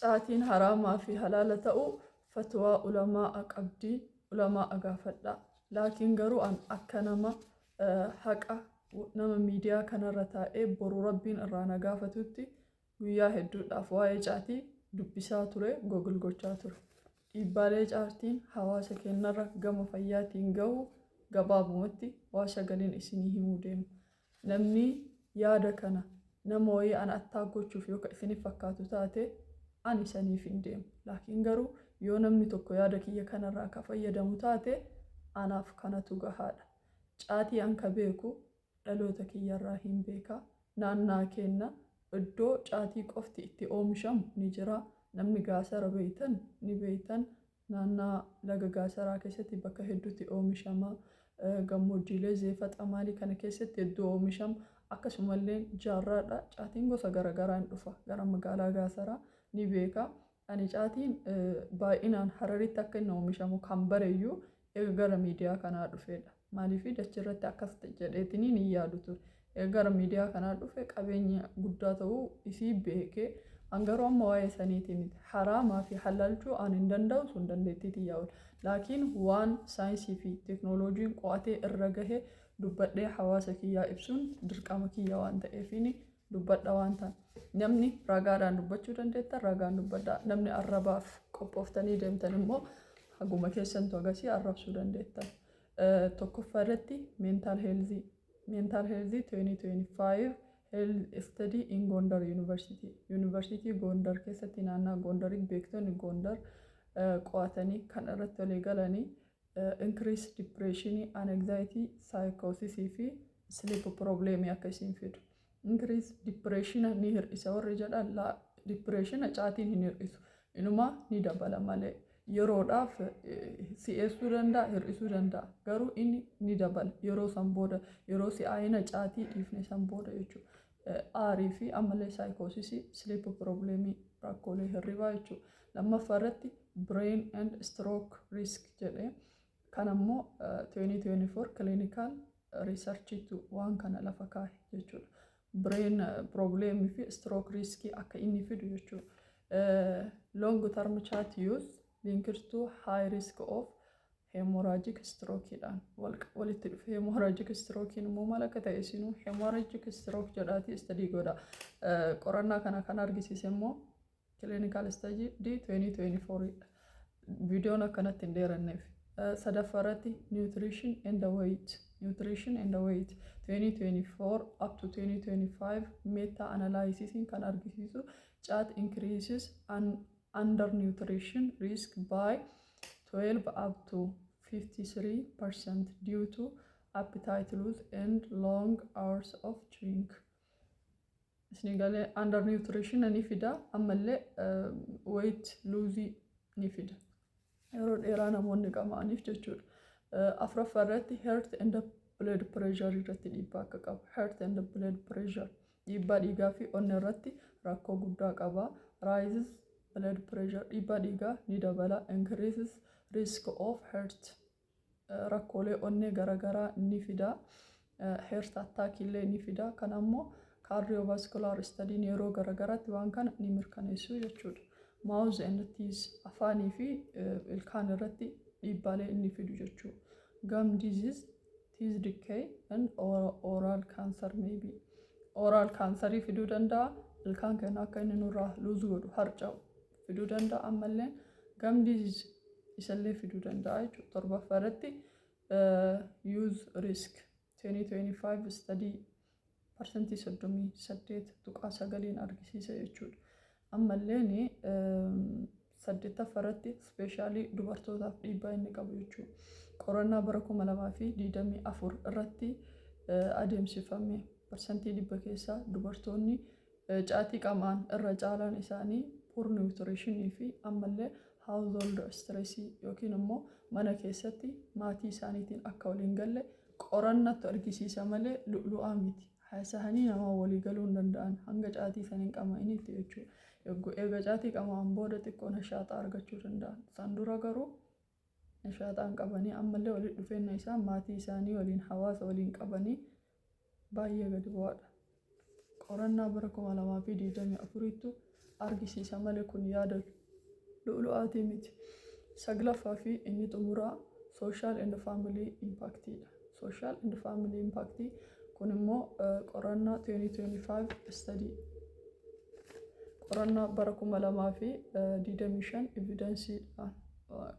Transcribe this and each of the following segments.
Caatiin haraamaa fi halaala ta'uu fatwaa ulamaa'a qabdii, ulamaa'a gaafadhaa. Laakiin garuu an akka nama haqa nama miidiyaa kanarra taa'ee boru Rabbiin irraa na gaafatutti guyyaa hedduudhaaf waa'ee caatii dubbisaa ture, google gochaa ture. Dhiibbaalee caatiin hawaasa keenyarra gama fayyaatiin gahu gabaabumatti waa sagaliin isinii himuu deema. Namni yaada kana nama wayii ana attack gochuuf yoo ka isiniif fakkaatu taate, ani saniif hin deemu. Laakiin garuu yoo namni tokko yaada kiyya kanarraa ka fayyadamu taate, anaaf kanatu gahaadha. Caatii an ka beeku dhaloota kiyyarraa hin beeka. Naannaa keenna iddoo caatii qofti itti oomishamu ni jira. Namni Gaasara beeytan ni beeytan. Naannaa laga Gaasaraa keessatti bakka hedduutti oomishama. Gammoojjiilee Zeefaxa maalii kana keessatti hedduu oomishama. Akkasumallee Jaarraadha. Caatiin gosa garaagaraa hin dhufa. Gara magaalaa Gaasaraa ni beeka. Ani caatiin baay'inaan Hararitti akka inni oomishamu kan bareeyyuu eega gara miidiyaa kanaa dhufeedha. Maaliif dachirratti akkas jedheetiniin hin yaadu ture. Eega gara miidiyaa kanaa dhufe qabeenya guddaa ta'uu isii beekee, an garuu amma waa'ee saniitii miti. Haraamaa fi halaalchuu an hin danda'u, sun dandeettii tiyyaa ol. Laakiin waan saayinsii fi teeknooloojiin qo'atee irra gahe dubbadhee hawaasa kiyyaa ibsuun dirqama kiyya waan ta'eefiin dubbadha waan ta'an. Namni ragaadhaan dubbachuu dandeettan ragaan dubbadhaa. Namni arrabaaf qophooftanii deemtan immoo haguma keessantu agasii arrabsuu dandeettan. Tokkoffaa irratti mental health. Mental health, 2025 health study in Gondar University. University Gondar keessatti, naannaa Gondarii beektonni Gondar qo'atanii kan irratti walii galanii increase depression, anxiety, psychosis fi sleep problem akka isin fidu. Increase depression ni hir'isa warri jedhan, laa, depression caatiin hin hir'isu. Inuma ni dabala malee. Yeroodhaaf si'eessuu danda'a, hir'isuu danda'a. Garuu inni ni dabala yeroo san booda, yeroo si'aayina caatii dhiifne san booda jechuudha. Aarii fi ammallee psychosis, sleep problemii, rakkoolee hirribaa jechuudha. Lammaffaa irratti brain and stroke risk jedhee, kan ammoo 2024 clinical researchitu waan kana lafa kaa'e jechuudha. Brain problemii fi stroke riskii akka inni fidu jechuudha. Long term chat use linked to high risk of hemorrhagic stroke dhaan walitti dhufe. Hemorrhagic stroke immoo maal akka ta'e isinuu hemorrhagic stroke jedhaati study godha. Qorannaa kana kan argisiise immoo clinical study 2024 dha. Viidiyoon akkanatti hin dheeranneef. Sadaffaa irratti nutrition and weight. Nutrition and weight, 2024 up to 2025 meta analysis kan argisiisu chat increases undernutrition risk by 12 up to 53% due to appetite loss and long hours of chewing. Isin galee, undernutrition ni fida, ammallee weight loss ni fida. Yeroo dheeraa namoonni qama'aniif jechuudha. Afuraffaa irratti heart and blood pressure irratti dhiibbaa akka qabu. Heart and blood pressure, dhiibbaa dhiigaa fi onnee irratti rakkoo guddaa qaba. Raises blood pressure, dhiibbaa dhiigaa ni dabala. Increases risk of heart, rakkoolee onnee garaagaraa ni fida. Heart attack illee ni fida. Kan ammoo cardiovascular study yeroo garaagaraatti waan kana ni mirkaneessu jechuudha. Mouth and teeth, afaanii fi ilkaan irratti dhiibbaalee inni fidu jechuudha. Gum disease, teeth decay and oral cancer maybe. Oral cancerii fiduu danda'a. Ilkaan keenya akka inni nurraa lose godhu, harca'u fiduu danda'a. Ammallee gum disease isallee fiduu danda'a jechuudha. Torbaffaa irratti youth risk, 2025 study 38.9% argisiisa jechuudha. Ammalleen saddeettaffaa irratti especially dubartootaaf dhiibbaa inni qabu jechuudha. Qorannaa bara 2024 irratti adeemsifame, 100% keessaa dubartoonni caatii qama'an irra caalaan isaanii poor nutritionii fi ammallee household stressii yookiin immoo mana keessatti maatii isaaniitiin akka waliin galle qorannatu argisiisa malee lu'lu'aa miti. Haasa'anii nama walii galuu hin danda'an hanga caatii saniin qama'initti jechuudha. Eega caatii qama'an booda xiqqoo nashaaxaa argachuu danda'an. San dura garuu nashaaxaan qabanii, ammallee walitti dhufeenya isaan maatii isaanii waliin, hawaasa waliin qabanii baay'ee gadi bu'aadha. Qorannaa bara 2024ttu Argisiisa malee kun yaada lu'ulu'aatii miti. Saglaffaa fi inni xumuraa social and family impactiidha. Social and family impactii kun immoo qorannaa 2025 study, qorannaa bara 2025 evidenceiidhaan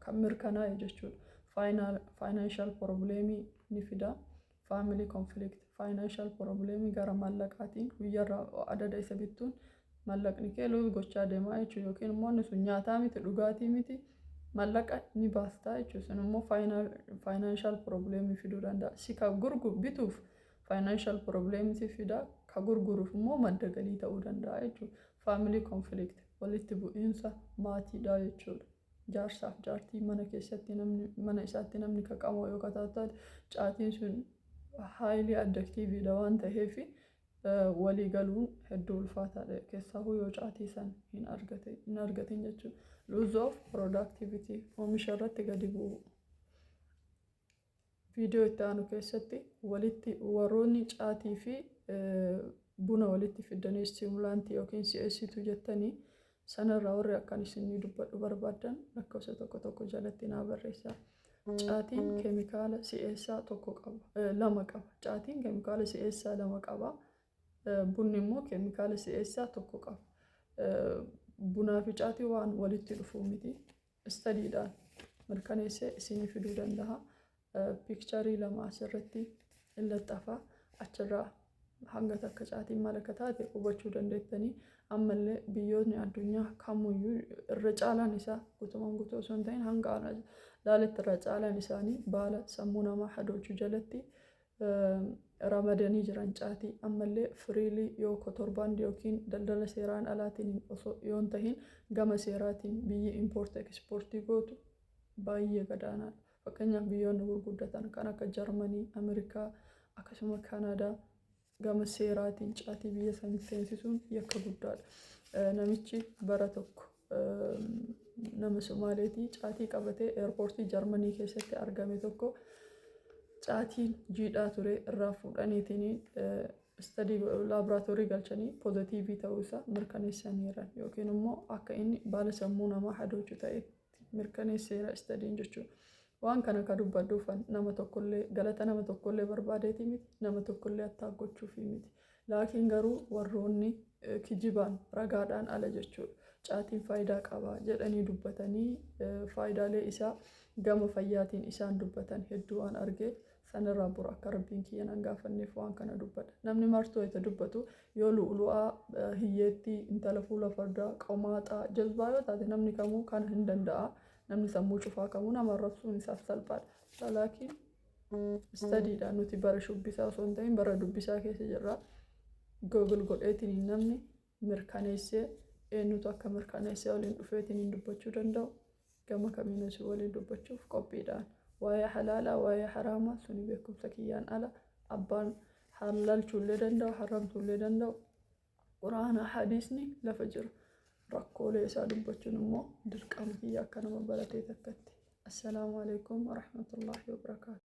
kan mirkanaa'e jechuudha. Financial problemii ni fida. Family conflict, financial problemii gara maallaqaatiin guyyaarraa adada isa bittuun mallaqni kee lose gochaa deemaa jechuudha. Yookiin immoo inni sun nyaataa miti, dhugaatii miti, mallaqa ni baastaa jechuudha. Sun immoo financial problemii fiduu danda'a. Si ka gurgu bituuf financial problemii fida, ka gurguruuf immoo madda galii ta'uu danda'a jechuudha. Family conflict, walitti bu'iinsa maatiidha jechuudha. Jaarsaaf jaartii mana keessatti, namni mana isaatti namni ka qamoo yoo taate, caatiin sun highly addictiveiidha waan ta'eef walii galuun hedduu ulfaataadha, keessaahuu yoo caatii san hin argatin jechuudha. Loss of productivity, oomisha irratti gadi bu'u. Viidiyoo itti aanu keessatti walitti warroonni caatii fi buna walitti fiddanii stimulantii yookiin si'eessituu jettanii sanarraa warri akkan isinii dubbadhu barbaaddan lakkoofsa 11 jalatti naa barreessaa. Caatiin keemikaala si'eessaa tokko qaba, lama qaba. Caatiin keemikaala si'eessaa lama qaba. Bunni immoo keemikaala si'eessaa tokko qaba. Bunaa fi caatii waan walitti dhufuu miti. Studydhaan mirkaneessee isinii fiduu danda'a. Pictureii lama asirratti laxxafa, achirraa hanga takka caatiin maal akka taate hubachuu dandeettanii. Ammallee biyyoonni addunyaa kamuyyuu irra caalaan isaa, guutumaan guutuu osoo hin ta'in, hanga laaletti irra caalaan isaanii baala sammuu namaa hadoochuu jalatti ramadanii jiran caatii. Ammallee freely yoo contraband yookiin daldala seeraan alaatiin osoo yoo hin tahin gama seeraatiin biyyi import exportii gootu baay'ee gadaanaadha. Fakkeenyaaf, biyyoonni gurguddatan kan akka Jarmanii, Ameerikaa, akkasuma Kaanaadaa gama seeraatiin caatii biyya sanii seensisuun yakka guddaadha. Namichi bara tokko nama Somaaleetii caatii qabatee airportii Jarmanii keessatti argame tokko caatiin jiidhaa ture irraa fuudhaniitiin study laaboraatoorii galchanii positiveii ta'uu isaa mirkaneessaniiran, yookiin immoo akka inni baala sammuu namaa hadoochu ta'etti mirkaneesseera studyn jechuudha. Waan kana ka dubbadhuufan nama tokkollee galata nama tokkollee barbaadeeti miti, nama tokkollee attaak gochuufi miti. Laakiin garuu warroonni kijibaan ragaadhaan ala jechuudha. Caatiin faayidaa qaba jedhanii dubbatanii faayidaalee isaa gama fayyaatiin isaan dubbatan hedduu waan argeef, sanirraa bura akka rabbiin kiyya nan gaafanneef waan kana dubbadha. Namni martuu itti dubbatu yoo lu'ulu'aa, hiyyeettii, intala fuula fardaa, qomaaxaa, jazbaa yoo taate namni kamuu kana hin danda'a. Namni sammuu cufaa kamuu nama arrabsuun isaaf salphaadha. Laakiin studydha, nuti bara shubbisaa osoo hin ta'in bara dubbisaa keessa jirra. Google godheetiin namni mirkaneessee, eenyutu akka mirkaneessee waliin dhufeetiin dubbachuu danda'u, gama kamiinuu si waliin dubbachuuf qophiidhaan. Waa'ee halaalaa, waa'ee haraamaa suni beekumsa kiyyaan ala. Abbaan halalchuullee danda'u, haramtuullee danda'u, quraana hadiisni lafa jira. Rakkoolee isaa dubbachuun immoo dirqama kiyya akka nama baratee takkatti. Assalaamu alaikum warahmatullaahi wabarakaatu.